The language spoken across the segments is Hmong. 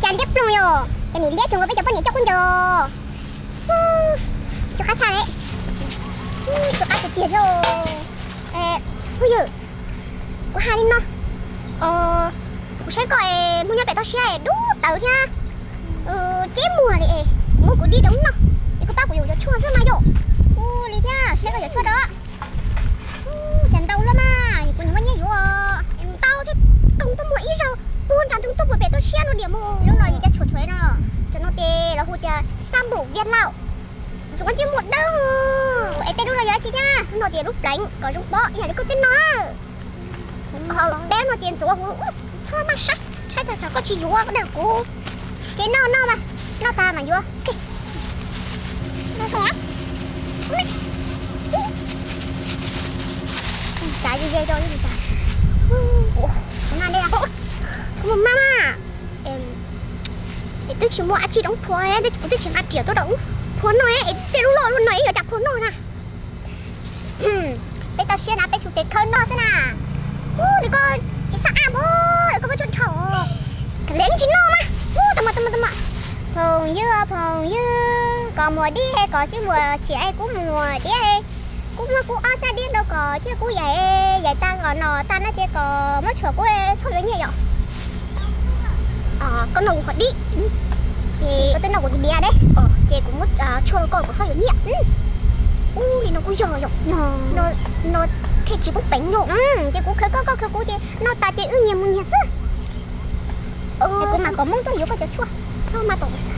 Liab ploog yom, cov niam liab cuag peb cov poj niam coj qub ncaws. Tsis qab tshaj li. Tsis qab tiag tiag thiab. Phooj ywg, kuv hais li no, kuv saib koj es hnub nyob pem toj siab es dub tawv thiab, ceb muag li es, kuv muab kuv dib rau noj es koj pab kuv yuav cov tshuaj xwb mas yom. Ua li thiab, saib koj yuav tshuaj rau. Cas ntau lawm mas, kuv nyiam muaj nyiaj yuav ntau thiab. Koog tuaj muag ib zaug, puag nram nroog tuaj puag pem toj siab no diam mus. Lub no yus cov tshuaj tshuaj no, cov no ces lawv hu tias xab npum viaj laum. Ntxuav ntsej muag dawb. Es tej lub no yog dab tsi thiab? Lub no ces lub pleev kom zoo pom ib yam li koj tej no. Ho peb no ces ntxuav huv, txhob maj saib, saib tag tsam koj tsis yuav dag kuv. Ces noj noj mas, noj tag mas yuav. Cas ze ze rau li cas. Ua, kuv noj dej. Thov maj maj. Es twb tsis muaj dab tsi rau phua, kuv twb tsis nqa riam tuaj rau phua noj es tej lub loj lub no ib yam cas phua noj na. Peb toj siab na, peb tsum tes khawb noj xwb na. Ub, nws koj tsis xav ab npua, nws koj muab tsuag dhau. Kav liam tsis noj mas. Ub, tau mas, tau mas, tau mas. Phooj ywg, phooj ywg, koj muaj dib es koj tsis muaj tshiab es kuv muaj dib es kuv muab kuv ob txhab dib rau koj thiab kuv yaim, yaim tag koj noj tag no ces koj muab tshuaj kuv txhob yuav nyiaj yom. Koj noj kuv qhov dib, ces koj twb noj kuv tus diav deb, ces kuv muab tshuaj rau koj kuv txhob yuav nyiaj. Ub, li no kuj yog yom. No thiaj tsis poob peev no. Ces kuv khawb koj, koj khawb kuv ces noj tas ces wb nyias mus nyias xwb. Kuv mam kom Hmoob tuaj yuav koj cov tshuaj. Txhob maj tom kuv xav.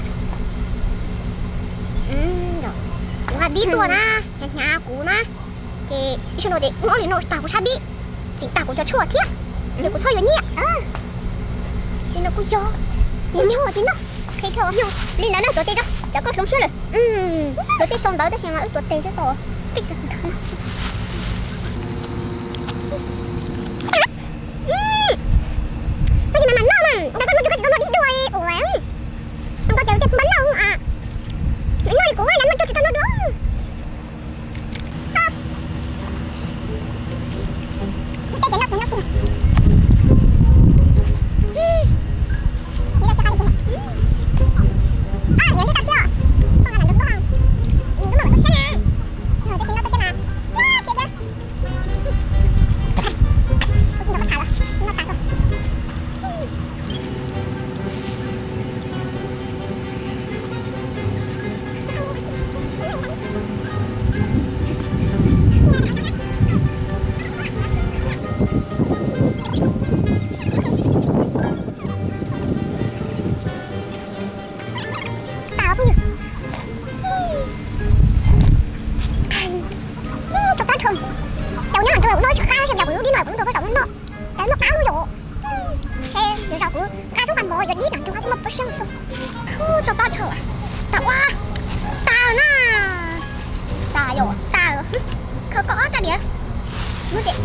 Kuv nqa dib tuaj na, hnyav hnyav kuv na. Ces ib sij no ces ob li no tag kuv sab dib, tseem tag kuv cov tshuaj thiab, ces kuv txhob yuav nyiaj. Li no kuj yog. Ces noj, ces noj. Li ntawd na, tuav tes tso, tsam koj hloov siab lawm. Luag tej sau ntawv tab sis mas wb tuav tes xwb tau. Koj tsis mam mam noj mas, koj muaj tshuaj koj tsis tau noj dib dua. Koj cov tias npaj noj, noj li kuv, noj tshuaj tsis tau noj dua. Tau phooj ywg. Tau tab dhau. Cau nyob hauv nruas kuv noj tshav qab seb nrog kuv lub dib no kuv nrog koj zaum noj. Cov noj qab lub yom. Ntshe yuav zaum kuv nqa zaub nqa mov yuav dib nram nruas thiaj muaj pob siab xwb. Tau tab dhau. Tau ua. Tag na. Tag yom, tag. Khaws koj ob rab diav. Muab ces.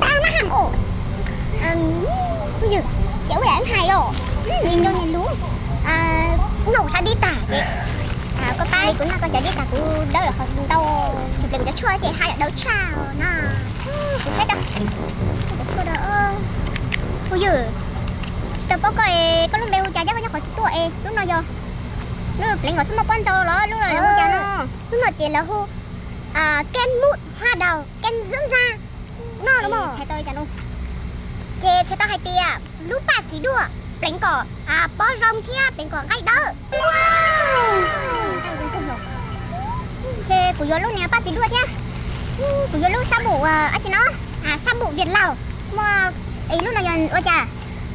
Tag na ham os. Phooj ywg, ces ua yam hais os, nws nco nws lus. Noj kuv sab dib tag ces koj pab kuv noj koj cov dib tag kuv dawb qhov ntau, tsis ple kuv cov tshuaj ces haj yam dawb tshaj na. Kuv saib rau cov tshuaj rau. Phooj ywg, tsis tau paub koj es koj lub npe hu cas thiab koj nyob qhov twg tuaj es lub no yog lub pleev kom txhob muaj pob ntsaus los lub no lawv hu cas no? Lub no ces lawv hu kênh mút hoa đào, kênh dưỡng da. No los txhais tau li cas no? Ces txhais tau hais tias lub paj txiv duaj pleev kom pob zoo thiab pleev kom nqaij dawb. Ces kuv yuav lub niag paj txiv duaj thiab. Kuv yuav lub xab npum, dab tsi no, xab npum Việt Lào. Muaj, lub no yog ua cas?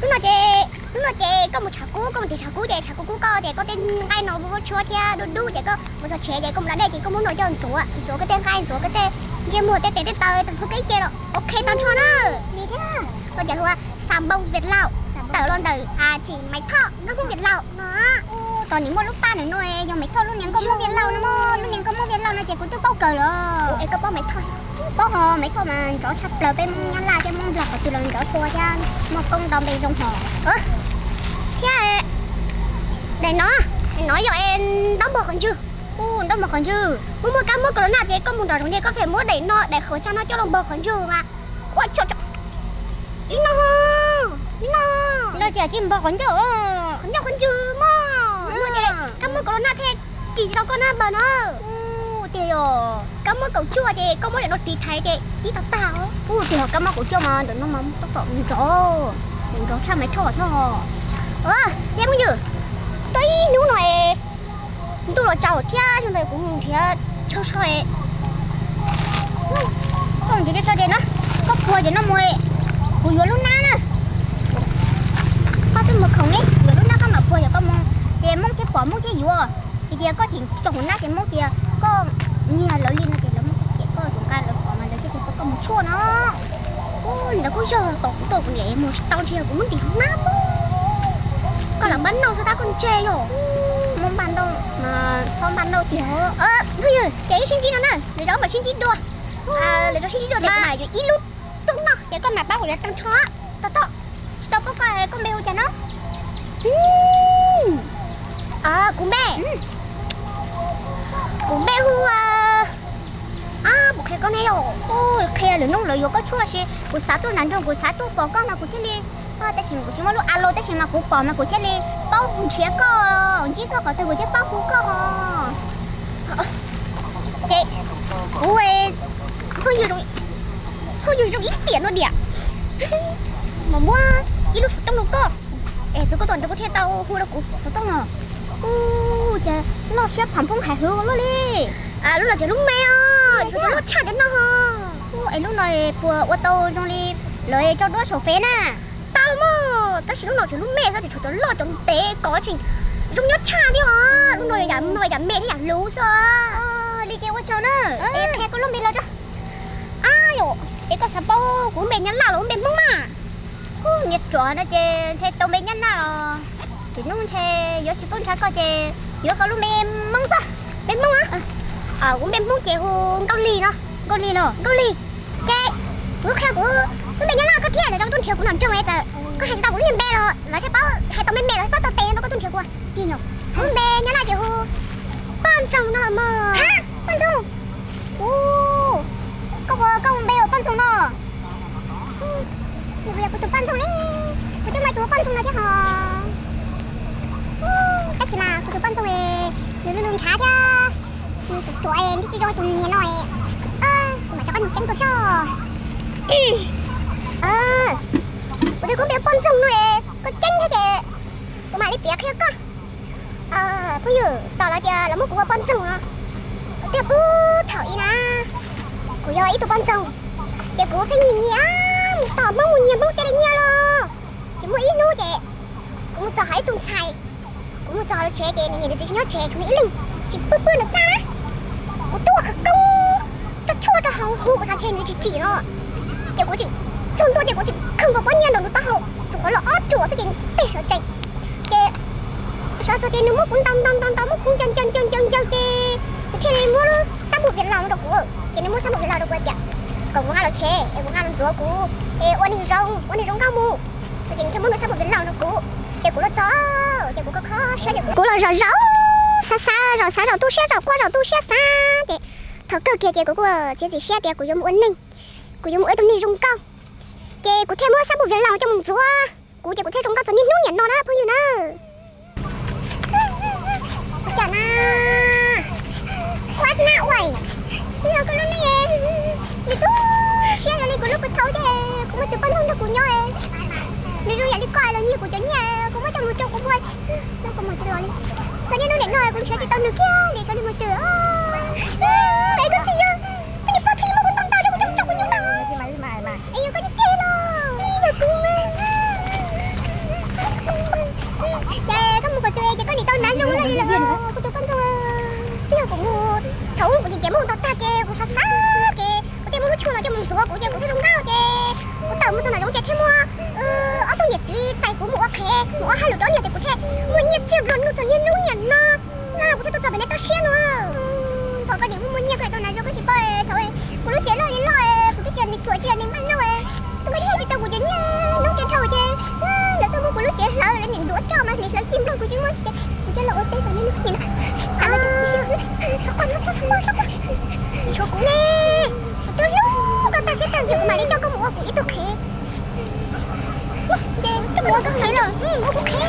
Lub no ces, lub no ces koj mus tshav kub, koj mus tim tshav kub ces tshav kub kub koj tias koj tej nqaij no muaj tshuab thiab dub dub ces koj mus txog tsev ces koj mus da dej ces koj muab no coj ntxuav, ntxuav koj tej nqaij, ntxuav koj tej ntsej muag tej tes tej taw tag nrho kev ces los ok tag nrho na. Li thiab. Koj cov hu xà bông Việt Lào, tawm los ntawm chỉ Máy Thọ, Nkauj Hmoob Việt Lào no. Tos nim muaj lub paj ntawm no yog Máy Thọ lub niag Nkauj Hmoob Việt Lào no, lub niag Nkauj Hmoob Việt Lào no ces kuv twb paub kawg los. Es koj paub Máy Thọ? Paub ho, Máy Thọ mas nrov tshaj plaws peb Hmoob Nyab Laj thiab Hmoob Nplog qhov twg los nrov tshua thiab muaj koob ntau npe zoo ho. Thiab daim no, daim no yog ntaub npog qhov ntswg. Ntaub npog qhov ntswg, muaj muaj kab muab corona ces koj mus nrog zoov ces koj feem muab daim no, daim khẩu trang no coj los npog qhov ntswg mas. Ua, li no, li no. Tiam sis npog qhov ncauj, qhov ncauj qhov ntswg mog. Ces koj muab kaum los nag thiaj kis tsis tau koj na npawg na. Tiag yog koj muab kaum cuaj ces koj muab daim no ris thaiv ces tib tau tag. Tiag yog koj muab kaum cuaj mas ntawm no mas tau tom nrov, nrov tshaj mais thoj thoj. Ces phooj ywg, tuaj ib hnub no ntuj los tsaus thiab zoo ntawd kuv mus nrhiav chaw so. Koj mus nrhiav chaw so ces no, koj puag ces no mus, kuv yuav lub hnab na. Koj twb mus khoom li, yuav lub hnab koj mam puag yog koj mus, ces Hmoob thiaj pom Hmoob thiaj yuav. Vim tias koj tseem tso hauv hnab ces Hmoob tias koj nyiag lawv li no ces lawv muab koj cem koj tus nqa lawv pom mas lawv thiaj tias koj mus tshuaj no. Ub, li ntawd kuj yog tos kuv tuaj kuv niam mus tsis tau ntshe yog kuv muab ntim hauv hnab. Koj lam npaj noj xwb tab koj ntse yog. Muab npaj noj mas txhob npaj noj tiag. Phooj ywg, ces wb sib ntsib no na, lwm zaus mam sib ntsib dua. Lwm zaus sib ntsib dua ces kuv mam yuav ib lub tub noj ces koj mam pab kuv yuav tag nrho. Tos tos, tsis tau paub koj, koj npe hu cas no? Kuv npe, kuv npe hu, puas qhia koj ne yom? Qhia lwm hnub lawv yuav koj tshuaj si kuv xav tuaj nram nroog kuv xav tuaj pom koj mas kuv thiaj li, tab sis kuv tsis muaj lub alo tab sis mas kuv pom mas kuv thiaj li paub nrhiav koj, ntsib koj qhov twg kuv thiaj paub hu koj ho. Ces kuv phooj ywg zoo ib tiam no diam, mas muab ib lub xov tooj rau koj, es tus koj tuaj nrog kuv thiaj tau hu rau kuv xov tooj no. Ub, ces loj siab pham poob hais hwv luaj li. Lub no ces lub me os, loj tshaj cov no ho. Ub, es lub no puas ua tau zoo li lawv tso duab saum fev na? Tau mog, tab sis lub no tseem lub me xwb, tseem tshuav cov loj cov ntev kov tseem zoo nyob tshaj thiab os. Lub no yog yam no yam me thiab yam luv xwb. Li ces ua tsaug na, es qhia koj lub npe los tso. Ab yom, es koj xav paub kuv npe Nyab Laj los npe Hmoob mas? Ub, niag ruam no ces ntshe tau npe Nyab Laj los, lwm hnub ntshe yuav tsis paub nrhiav koj ces yuav koj lub npe Hmoob xwb. Npe Hmoob, kuv npe Hmoob ces hu Nkauj Lig no. Nkauj Lig los Nkauj Lig. Ces kuv qhia kuv lub npe Nyab Laj koj thiab, lwm zaus koj tuaj nrhiav kuv nram nroog es txawm koj hais tsis tau kuv lub niag npe los lawv thiaj paub, hais tau me me los thiaj paub tau tes no koj tuaj nrhiav kuv tiag yom. Kuv lub npe Nyab Laj ces hu Poj Ntxoog no los mog. Poj Ntxoog. Ub, koj hu koj npe ua Poj Ntxoog no. Kuv yog kuv tus poj ntxoog ne, kuv twb muaj tus ua poj ntxoog no thiab ho. Tab sis mas kuv tus poj ntxoog nws ntshav thiab, nws ruam ruam nws tsis zoo tus niag no, kuv mam rov qab nug tseeb tuaj soj. Kuv twb kuv npe ua poj ntxoog no, koj tseeb thiab ces kuv mam li piav qhia koj. Phooj ywg, tos lawv tias lawv muab kuv ua poj ntxoog no, kuv twb pub thaum ub na, kuv yog ib tug poj ntxoog, ces kuv pheej nyiam nyiam mus tos Hmoob mus nyiag Hmoob tej li nyiag los. Ces muaj ib hnub ces kuv mus txog hauv ib tug ntxhais, kuv mus txog hauv lawv tsev ces nws niam nws txiv tsis nyob tsev, tshuav nws ib leeg, tsis pw pw nws txaj na. Kuv twb ua khawv koob tso tshuaj rau hauv hu kuv xav ntshe nws tsis tsim no, ces kuv tseem txog ntua ces kuv tseem khaws nkaus pob nyiaj ntaus nws taub hau, rau qhov los ob ruam xwb ces nws teg sawv tsees. Ces sawv txog ces nws muab kuv ntaus ntaus ntaus ntaus, muab kuv ncaws ncaws ncaws ncaws ncaws ces nws thiaj li muab lub xab npum viv laus no rau kuv. Ces nws muab xab npum viv laus rau kuv tias kom kuv nqa los tsev es kuv nqa los ntxuav kuv es ua neeg zoo, ua neeg zoo nkauj mus. Ces nws thiaj muab lub xab npum viv laus rau kuv. Ces kuv los txog, ces kuv kho kho siab ces kuv los zaum zaum xav xav, zaum xav zaum tu siab, zaum quaj zaum tu siab xav ces thaum kawg kiag ces kuv kuj txiav txim siab tias kuv yuav mus ua neeg, kuv yuav mus ua ib tug neeg zoo nkauj. Ces kuv thiaj muab xab npum viv laus coj mus ntxuav kuv ces kuv thiaj zoo nkauj txog niaj hnub niam no na phooj ywg na. Ua cas na, ua tsis na ua, twb yog koj lub neej, nws tu siab yog li kuv lub puag thaum ub ces kuv muaj tus poj ntxoog nrog kuv nyob, nws zoo yam li koj los nyiag kuv cov nyiaj kuv muab coj mus rau kuv ua, no kuv mus tsis los li. Txog niaj hnub niam no kuv nrhiav tsis tau nws kiag li, txog niaj hnub twg. Es koj txiv yog, koj niam pog thiaj li muab kuv ntaus ntaus, kuv coj mus rau kuv nyuj ntag. Es yog koj tiag tiag los yog kuv. Ces koj mus kom twg ces koj niam tau hnav zoo no li lawm, kuv tus poj ntxoog. Twb yog kuv mus, thaum ub kuv ces muab kuv ntaus tag ces kuv xav xav ces kuv thiaj muab lub tshuaj no coj mus ntxuav kuv ces kuv thiaj zoo nkauj ces kuv tawm mus txog nram zoov ces thiaj muaj ob tug niam txiv txais kuv mus ua qhev mus ua hauj lwm rau niam ces kuv thiaj muaj nyiaj txiag nplua nuj txog niaj hnub niam no. No kuv thiaj tuaj txog pem nej toj siab no. Thov koj niam muaj muaj nyiaj koj tau hnav zoo koj tsis paub, thaum kuv lub tsev loj li loj, kuv twb tsis yog neeg ruam tsis yog neeg maj noj, tus koj nyiag tsis tau kuv cov nyiaj hnub ke dhau ces lawv tuaj muab kuv lub tsev hlawv, lawv niam nruab roj mas hliv hlawv cig nploog kuv tsis muaj tsis ces kuv thiaj los ua teb txog niaj hnub niam no. Tshuav kuv ne, kuv twb hlub koj tag siab tag ntsws kuv mam li coj koj mus ua kuv ib tug qhev. Ces coj mus ua koj qhev los. Muab kuv qhia.